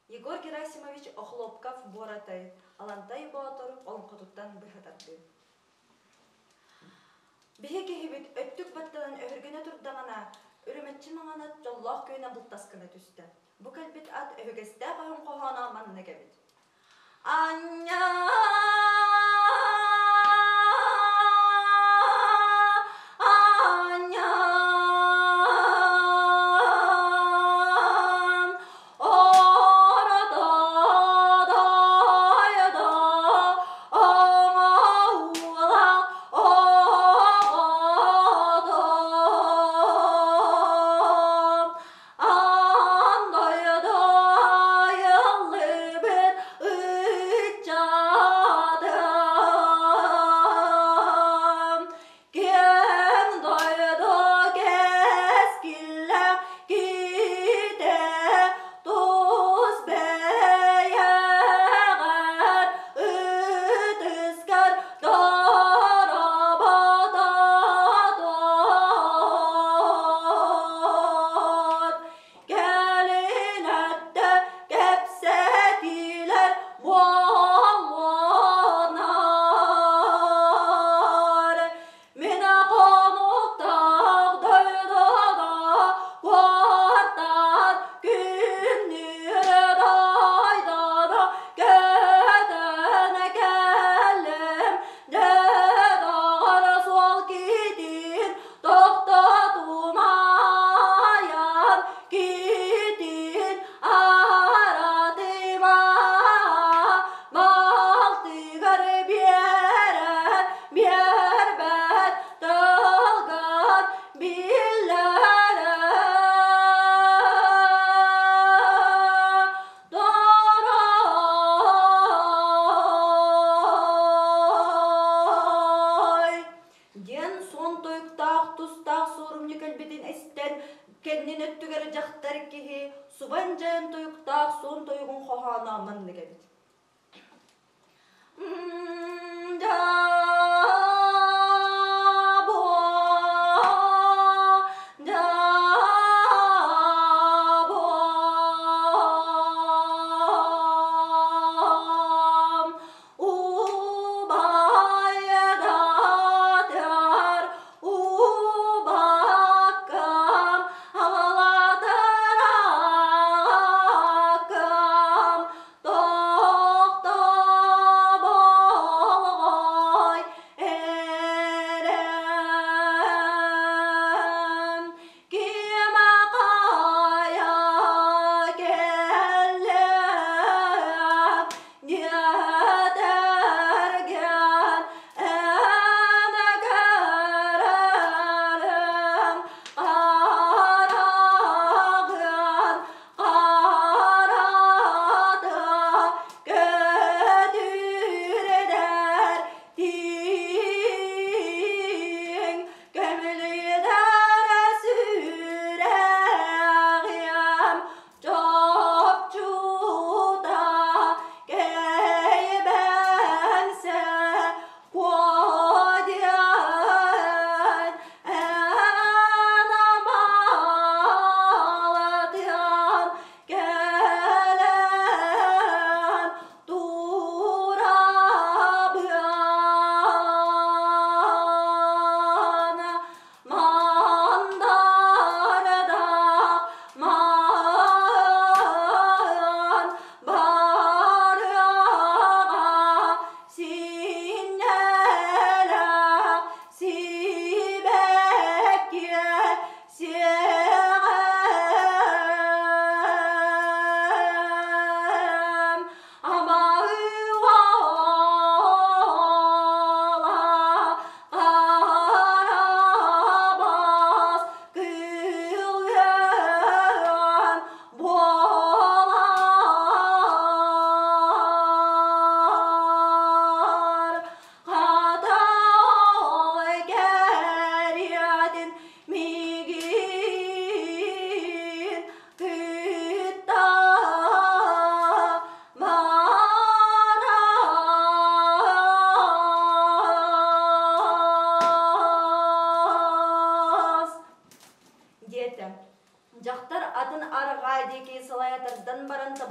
Егор Герасимович Охлопков-Буоратай Алантай Боотур олоҥхотуттан быһа тардыы. Биһи киһибит өттүк баттанан өһүргэнэ турдаҕына, үрүмэччи маҥана дьоллоох күөнэ бултас гына түстэ. Бу кэлбит ат өһүгэстээх өһүн хоһооно маннык эбит. Анньа Анньам орото дойду оҥоһуула оҕотом Аан дойду айыллыбыт ыччатым киэҥ дойду кэскиллээх киитэ тус бэйэҕэр ытыскар доробототот кэлин өттө кэпсэтиилэр буолуонар мин хонуктаах дойдуга куортаан күннүүр дойдуну көтөн кэллим дьэ доҕор суол китин тохтотумайан китин аратыма балтыгар биэрэр биэрбэт тылгар биллэрэ Дорой диэн суон тойуктаах тустаах суорумньу кэлбитин истэн кэннин өттүгэр дьахтар киһи субан дьайан тойуктаах суон тойугун хоһооно маннык эбит. Убайдатар убаккам алатар аккам Тохтоболҕон.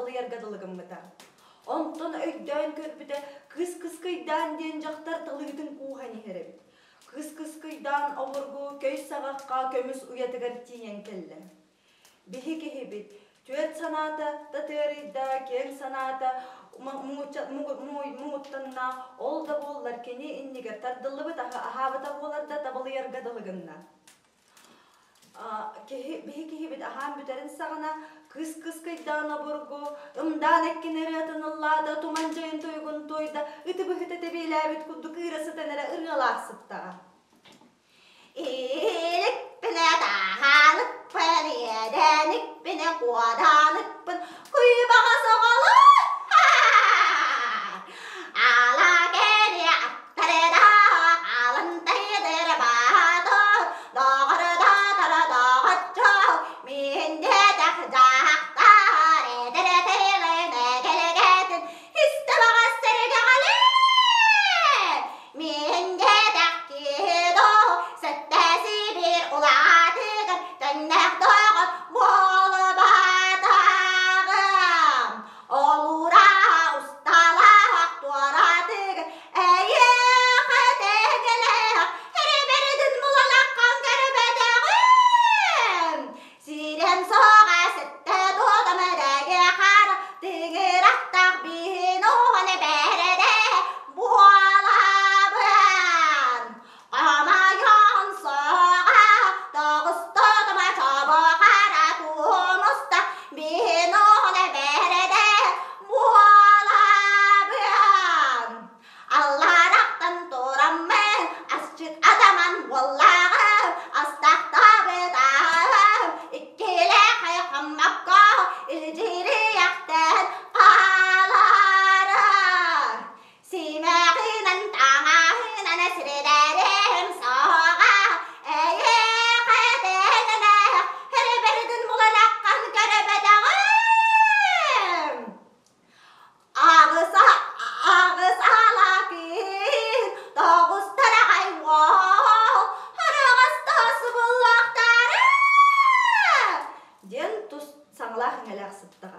табылыйарга дылы гыммыта. Онтон өйдөөн көрбүтэ, кыыс кыскыйдаан диэн дьахтар талыытын кууһан иһэр эбит. Кыыс кыскыйдаан обургу көй саҕахха көмүс уйатыгар тиийэн кэллэ. Биһи киһибит түөрт санаата татыарыйда, киэҥ санаата муҥуттанна, ол да буоллар кини иннигэр тардыллыбыт аһы аһаабыта буолар да табылыйарга дылы гынна. Киһи, биһи киһибит аһаан бүтэрин саҕана кыыс кыскыйдаан обургу, ымдаан эккин ырыатын ыллаата, туман дьайын туйгун туойда, ыты быһыта тэбиэлээбит курдук ыыра сытан эрэ ырыалаах сыттаҕа. Иликпинэ таһаалыкпын, иэдэникпинэ куодааныкпын, куйбаҕа соҕолу Ала кэриэ аттарыда, алантайдыр баатыр, доҕордоотор доҕоччу, мин диэтэх дьахтар, эдэр тыылын эгэлгэтин, истэ баҕас сэргэҕэлээ. Мин диэтэх киһи доо, сэттэси биир улаатыгар төннөх доҕор буолбатаҕым. Олуура усталаах туоратыгар эйиэхэ тэгэлээх эрэ булалаххан көрбөтөҕүм. Сирэн соҕа сэтте тутам эрэгэ хара тыҥырахтаах биһин уһун бэрдэ буолабын. Амайан соҕа тоҕустотума чобо хара тумуста биһин уһун бэрдэ буолабын. Алларахтан тураммын, асчыт атаман буоллаҕым, астахтаабытаҕым, иккилээх хаммакка илдьириэхтэн хаалара. Симэҕинэн таҥаһынан сирдэрим соҕа, эйиэхэ тэҥнээх, эрбэрдин буланаххын көрбөтөҕүм. Аҕыс аҕыс алакин, тоҕус тараҕай уол, араҕас субуллахтара диэн тус саҥалаах иҥэлээх сыттаҕа.